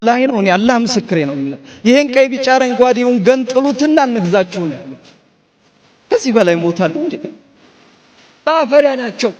ላይ ነው። እኔ አላህ ምስክሬ ነው። ይሄን ቀይ ቢጫ አረንጓዴውን ገንጥሉትና እንግዛችሁ ነው። ከዚህ በላይ ሞታለሁ እንዴ? ማፈሪያ ናቸው።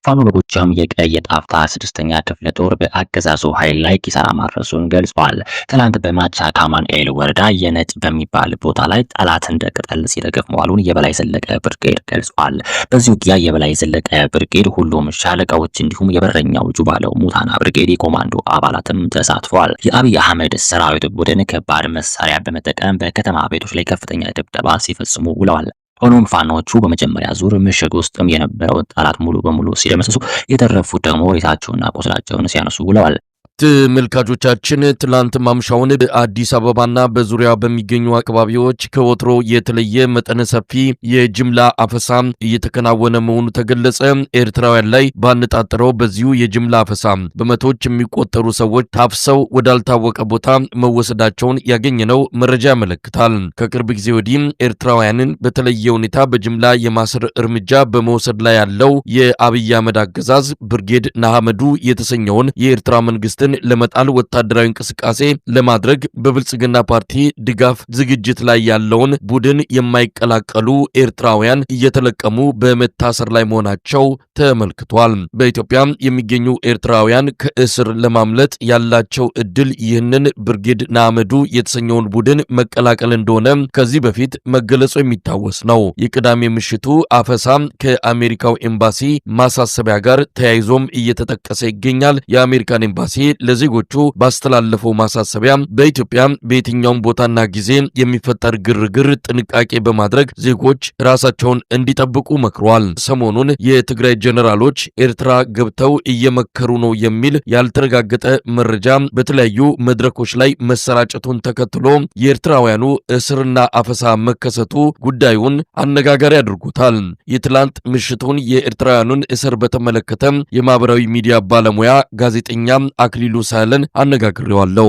ፋኖ በጎጃም የቀይ ጣፍታ ስድስተኛ ክፍለ ጦር በአገዛዙ ኃይል ላይ ኪሳራ ማድረሱን ገልጿል። ትናንት በማቻ ካማንኤል ወረዳ የነጭ በሚባል ቦታ ላይ ጠላት እንደ ቅጠል ሲረግፍ መዋሉን የበላይ ዘለቀ ብርጌድ ገልጿል። በዚህ ውጊያ የበላይ ዘለቀ ብርጌድ ሁሉም ሻለቃዎች እንዲሁም የበረኛው ጁባለው ሙታና ብርጌድ የኮማንዶ አባላትም ተሳትፈዋል። የአብይ አህመድ ሰራዊት ቡድን ከባድ መሳሪያ በመጠቀም በከተማ ቤቶች ላይ ከፍተኛ ድብደባ ሲፈጽሙ ውለዋል። ሆኖም ፋኖቹ በመጀመሪያ ዙር ምሽግ ውስጥም የነበረውን ጠላት ሙሉ በሙሉ ሲደመስሱ፣ የተረፉት ደግሞ ሬሳቸውና ቁስላቸውን ሲያነሱ ውለዋል። ተመልካቾቻችን ትላንት ማምሻውን በአዲስ አበባና በዙሪያ በሚገኙ አካባቢዎች ከወትሮ የተለየ መጠነ ሰፊ የጅምላ አፈሳ እየተከናወነ መሆኑ ተገለጸ። ኤርትራውያን ላይ ባነጣጠረው በዚሁ የጅምላ አፈሳ በመቶዎች የሚቆጠሩ ሰዎች ታፍሰው ወዳልታወቀ ቦታ መወሰዳቸውን ያገኘነው መረጃ ያመለክታል። ከቅርብ ጊዜ ወዲህ ኤርትራውያንን በተለየ ሁኔታ በጅምላ የማሰር እርምጃ በመውሰድ ላይ ያለው የአብይ አህመድ አገዛዝ ብርጌድ ናሐመዱ የተሰኘውን የኤርትራ መንግስትን ለመጣል ወታደራዊ እንቅስቃሴ ለማድረግ በብልጽግና ፓርቲ ድጋፍ ዝግጅት ላይ ያለውን ቡድን የማይቀላቀሉ ኤርትራውያን እየተለቀሙ በመታሰር ላይ መሆናቸው ተመልክቷል። በኢትዮጵያ የሚገኙ ኤርትራውያን ከእስር ለማምለጥ ያላቸው እድል ይህንን ብርጌድ ናመዱ የተሰኘውን ቡድን መቀላቀል እንደሆነ ከዚህ በፊት መገለጹ የሚታወስ ነው። የቅዳሜ ምሽቱ አፈሳ ከአሜሪካው ኤምባሲ ማሳሰቢያ ጋር ተያይዞም እየተጠቀሰ ይገኛል። የአሜሪካን ኤምባሲ ለዜጎቹ ባስተላለፈው ማሳሰቢያ በኢትዮጵያ በየትኛውም ቦታና ጊዜ የሚፈጠር ግርግር ጥንቃቄ በማድረግ ዜጎች ራሳቸውን እንዲጠብቁ መክሯል። ሰሞኑን የትግራይ ጀነራሎች ኤርትራ ገብተው እየመከሩ ነው የሚል ያልተረጋገጠ መረጃ በተለያዩ መድረኮች ላይ መሰራጨቱን ተከትሎ የኤርትራውያኑ እስርና አፈሳ መከሰቱ ጉዳዩን አነጋጋሪ አድርጎታል። የትላንት ምሽቱን የኤርትራውያኑን እስር በተመለከተ የማህበራዊ ሚዲያ ባለሙያ ጋዜጠኛ አክሊሉ ሳህለን አነጋግሬዋለሁ።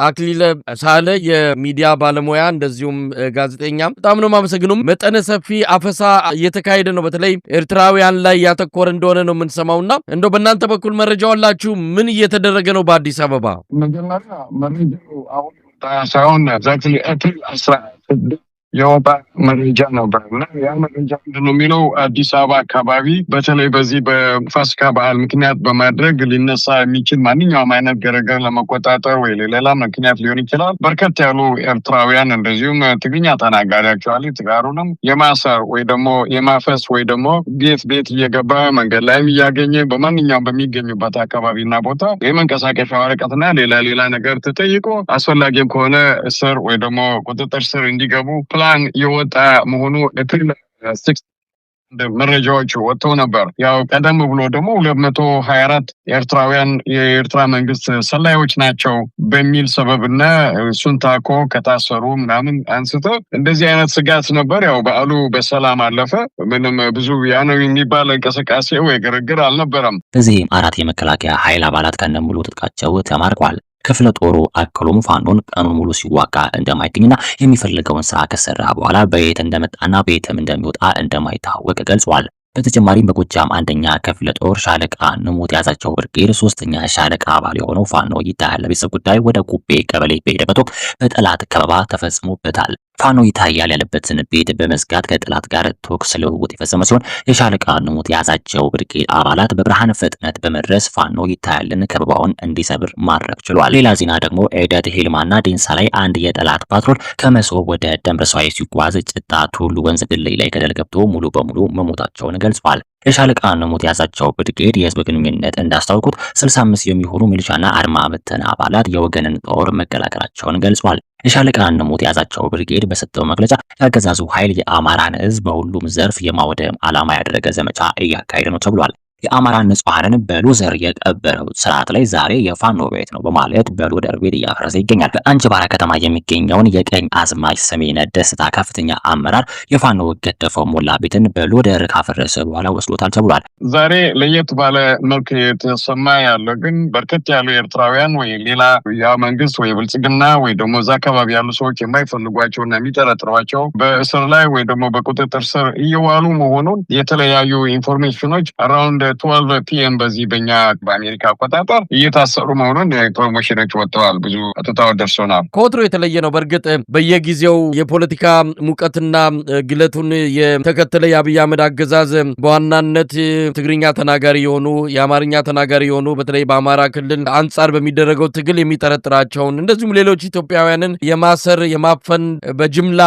አክሊለ ሳህለ የሚዲያ ባለሙያ እንደዚሁም ጋዜጠኛ፣ በጣም ነው የማመሰግነው። መጠነ ሰፊ አፈሳ እየተካሄደ ነው፣ በተለይ ኤርትራውያን ላይ ያተኮረ እንደሆነ ነው የምንሰማውና እንደው በእናንተ በኩል መረጃው አላችሁ? ምን እየተደረገ ነው በአዲስ አበባ? መጀመሪያ መረጃው አሁን የወጣ ሳይሆን exactly ኤፕሪል 16 የወጣ መረጃ ነበር እና ያ መረጃ ምንድን ነው የሚለው፣ አዲስ አበባ አካባቢ በተለይ በዚህ በፋሲካ በዓል ምክንያት በማድረግ ሊነሳ የሚችል ማንኛውም አይነት ግርግር ለመቆጣጠር ወይ ሌላ ምክንያት ሊሆን ይችላል፣ በርከት ያሉ ኤርትራውያን እንደዚሁም ትግርኛ ተናጋሪ actually ትጋሩንም የማሰር ወይ ደግሞ የማፈስ ወይ ደግሞ ቤት ቤት እየገባ መንገድ ላይም እያገኘ በማንኛውም በሚገኙበት አካባቢና ቦታ የመንቀሳቀሻ ወረቀትና ሌላ ሌላ ነገር ተጠይቆ አስፈላጊም ከሆነ እስር ወይ ደግሞ ቁጥጥር ስር እንዲገቡ ፕላን የወጣ መሆኑ ኤፕሪል 6 መረጃዎች ወጥተው ነበር። ያው ቀደም ብሎ ደግሞ 224 ኤርትራውያን የኤርትራ መንግስት ሰላዮች ናቸው በሚል ሰበብና እሱን ታኮ ከታሰሩ ምናምን አንስቶ እንደዚህ አይነት ስጋት ነበር። ያው በዓሉ በሰላም አለፈ። ምንም ብዙ ያ ነው የሚባል እንቅስቃሴ ወይ ግርግር አልነበረም። በዚህም አራት የመከላከያ ኃይል አባላት ከነሙሉ ትጥቃቸው ተማርከዋል። ክፍለ ጦሩ አክሎም ፋኖን ቀኑን ሙሉ ሲዋጋ እንደማይገኝና የሚፈልገውን ስራ ከሰራ በኋላ በየት እንደመጣና በየትም እንደሚወጣ እንደማይታወቅ ገልጿል። በተጨማሪም በጎጃም አንደኛ ክፍለ ጦር ሻለቃ ንሙት ያዛቸው ብርጌድ ሶስተኛ ሻለቃ አባል የሆነው ፋኖ ይታያል ለቤተሰብ ጉዳይ ወደ ጉቤ ቀበሌ በሄደበት ወቅት በጠላት ከበባ ተፈጽሞበታል። ፋኖ ይታያል ያለበትን ቤት በመዝጋት ከጠላት ጋር ተኩስ ልውውጥ የፈጸመ ሲሆን የሻለቃ ንሙት የያዛቸው ብርጌድ አባላት በብርሃን ፍጥነት በመድረስ ፋኖ ይታያልን ከበባውን እንዲሰብር ማድረግ ችሏል። ሌላ ዜና ደግሞ ኤደት ሂልማና ዴንሳ ላይ አንድ የጠላት ፓትሮል ከመሶብ ወደ ደምረሳዊ ሲጓዝ ጭጣ ቱሉ ወንዝ ድልድይ ላይ ገደል ገብቶ ሙሉ በሙሉ መሞታቸውን ገልጿል። የሻለቃ ንሙት ያዛቸው ብርጌድ የህዝብ ግንኙነት እንዳስታወቁት 65 የሚሆኑ ሚሊሻና አድማ ብተና አባላት የወገንን ጦር መቀላቀላቸውን ገልጿል። የሻለቃ ንሙት ያዛቸው ብርጌድ በሰጠው መግለጫ የአገዛዙ ኃይል የአማራን ህዝብ በሁሉም ዘርፍ የማውደም ዓላማ ያደረገ ዘመቻ እያካሄደ ነው ተብሏል። የአማራ ንጹሐንን በሎዘር የቀበረው ስርዓት ላይ ዛሬ የፋኖ ቤት ነው በማለት በሎደር ቤት እያፈረሰ ይገኛል። በአንጅባራ ከተማ የሚገኘውን የቀኝ አዝማች ሰሜነ ደስታ ከፍተኛ አመራር የፋኖ ገደፈው ሞላ ቤትን በሎደር ካፈረሰ በኋላ ወስዶታል ተብሏል። ዛሬ ለየት ባለ መልክ የተሰማ ያለው ግን በርከት ያሉ ኤርትራውያን ወይ ሌላ ያ መንግስት ወይ ብልጽግና ወይ ደግሞ እዛ አካባቢ ያሉ ሰዎች የማይፈልጓቸውና የሚጠረጥሯቸው በእስር ላይ ወይ ደግሞ በቁጥጥር ስር እየዋሉ መሆኑን የተለያዩ information ኖች around 12 PM በዚህ በኛ በአሜሪካ አቆጣጠር እየታሰሩ መሆኑን information ኖች ወጥተዋል። ብዙ ሀተታዎች ደርሶናል። ከወትሮ የተለየ ነው። በእርግጥ በየጊዜው የፖለቲካ ሙቀትና ግለቱን የተከተለ የአብይ አህመድ አገዛዝ በዋናነት ትግርኛ ተናጋሪ የሆኑ፣ የአማርኛ ተናጋሪ የሆኑ፣ በተለይ በአማራ ክልል አንጻር በሚደረገው ትግል የሚጠረጥራቸውን እንደዚሁም ሌሎች ኢትዮጵያውያንን የማሰር፣ የማፈን፣ በጅምላ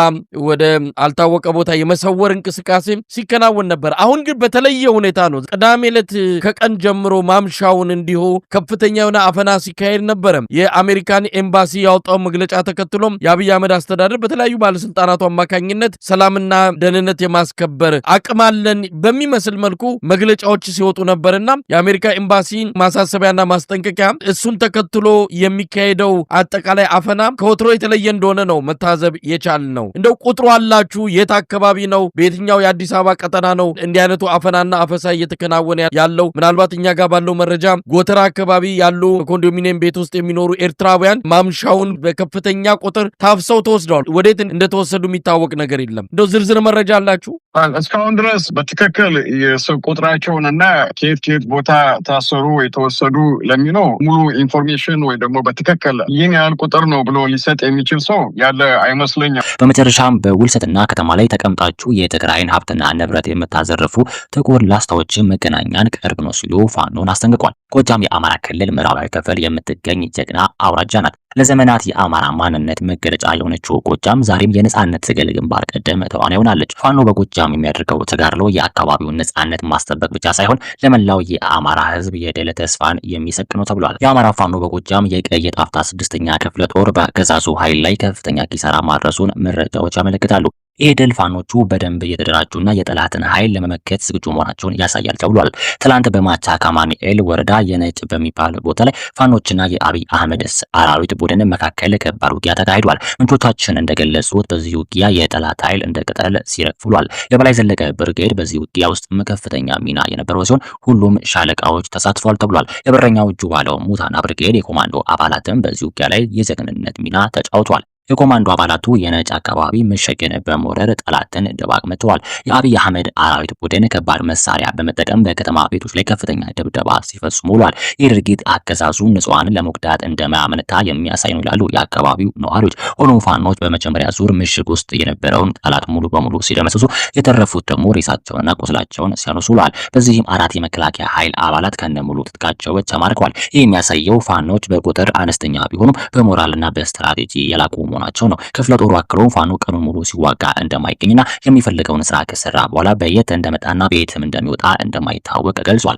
ወደ አልታወቀ ቦታ የመሰወር እንቅስቃሴ ሲከናወን ነበር። አሁን ግን በተለየ ሁኔታ ነው። ቅዳሜ ዕለት ከቀን ጀምሮ ማምሻውን እንዲሁ ከፍተኛ የሆነ አፈና ሲካሄድ ነበረ። የአሜሪካን ኤምባሲ ያወጣው መግለጫ ተከትሎም የአብይ አህመድ አስተዳደር በተለያዩ ባለስልጣናቱ አማካኝነት ሰላምና ደህንነት የማስከበር አቅም አለን በሚመስል መልኩ መግለጫዎች ሲወጡ ነበርና የአሜሪካ ኤምባሲ ማሳሰቢያና ማስጠንቀቂያ እሱን ተከትሎ የሚካሄደው አጠቃላይ አፈና ከወትሮ የተለየ እንደሆነ ነው መታዘብ የቻልነው። እንደው ቁጥሩ አላችሁ? የት አካባቢ ነው? በየትኛው የአዲስ አበባ ቀጠና ነው እንዲህ አይነቱ አፈናና አፈሳ እየተከናወነ ያለው? ምናልባት እኛ ጋር ባለው መረጃ ጎተራ አካባቢ ያሉ ኮንዶሚኒየም ቤት ውስጥ የሚኖሩ ኤርትራውያን ማምሻውን በከፍተኛ ቁጥር ታፍሰው ተወስደዋል። ወዴት እንደተወሰዱ የሚታወቅ ነገር የለም። እንደው ዝርዝር መረጃ አላችሁ? እስካሁን ድረስ በትክክል የሰው ቁጥራቸውን እና ከየት ከየት ቦታ ታሰሩ ወይ ተወሰዱ ለሚለው ሙሉ information ወይ ደግሞ በትክክል ይህን ያህል ቁጥር ነው ብሎ ሊሰጥ የሚችል ሰው ያለ አይመስለኝም። በመጨረሻም በውልሰትና ከተማ ላይ ተቀምጣችሁ የትግራይን ሀብትና ንብረት የምታዘርፉ ጥቁር ላስታዎች መገናኛን ቅርብ ነው ሲሉ ፋኖን አስጠንቅቋል። ጎጃም የአማራ ክልል ምዕራባዊ ክፍል የምትገኝ ጀግና አውራጃ ናት። ለዘመናት የአማራ ማንነት መገለጫ የሆነችው ጎጃም ዛሬም የነጻነት ትግል ግንባር ቀደም ተዋናይ ሆናለች። ፋኖ በጎጃም የሚያደርገው ተጋድሎ የአካባቢውን ነጻነት ማስጠበቅ ብቻ ሳይሆን ለመላው የአማራ ሕዝብ የድል ተስፋን የሚሰንቅ ነው ተብሏል። የአማራ ፋኖ በጎጃም የቀይ ጣፍታ ስድስተኛ ክፍለ ጦር በአገዛዙ ኃይል ላይ ከፍተኛ ኪሳራ ማድረሱን መረጃዎች ያመለክታሉ። ይህ ድል ፋኖቹ በደንብ እየተደራጁና የጠላትን ኃይል ለመመከት ዝግጁ መሆናቸውን ያሳያል ተብሏል። ትላንት በማቻ ካማኑኤል ወረዳ የነጭ በሚባል ቦታ ላይ ፋኖችና የአብይ አህመድ አራዊት ቡድን መካከል ከባድ ውጊያ ተካሂዷል። ምንጮቻችን እንደገለጹት በዚህ ውጊያ የጠላት ኃይል እንደ ቅጠል ሲረግፍ ውሏል። የበላይ ዘለቀ ብርጌድ በዚህ ውጊያ ውስጥ ከፍተኛ ሚና የነበረው ሲሆን ሁሉም ሻለቃዎች ተሳትፏል ተብሏል። የበረኛው ጁባለው ሙታና ብርጌድ የኮማንዶ አባላትም በዚህ ውጊያ ላይ የጀግንነት ሚና ተጫውቷል። የኮማንዶ አባላቱ የነጭ አካባቢ ምሽግን በመውረር ጠላትን ድባቅ መትተዋል። የአብይ አህመድ አራዊት ቡድን ከባድ መሳሪያ በመጠቀም በከተማ ቤቶች ላይ ከፍተኛ ድብደባ ሲፈጽሙ ውሏል። ይህ ድርጊት አገዛዙ ንጹሐንን ለመጉዳት እንደማያመነታ የሚያሳይ ነው ይላሉ የአካባቢው ነዋሪዎች። ሆኖም ፋኖች በመጀመሪያ ዙር ምሽግ ውስጥ የነበረውን ጠላት ሙሉ በሙሉ ሲደመስሱ፣ የተረፉት ደግሞ ሬሳቸውንና ቁስላቸውን ሲያነሱ ውሏል። በዚህም አራት የመከላከያ ኃይል አባላት ከነሙሉ ትጥቃቸው ተማርከዋል። ይህ የሚያሳየው ፋኖች በቁጥር አነስተኛ ቢሆኑም በሞራልና በስትራቴጂ የላቁ መሆናቸው ነው። ክፍለ ጦሩ አክሎ ፋኖ ቀኑን ሙሉ ሲዋጋ እንደማይገኝና የሚፈልገውን ስራ ከሰራ በኋላ በየት እንደመጣና በየትም እንደሚወጣ እንደማይታወቅ ገልጿል።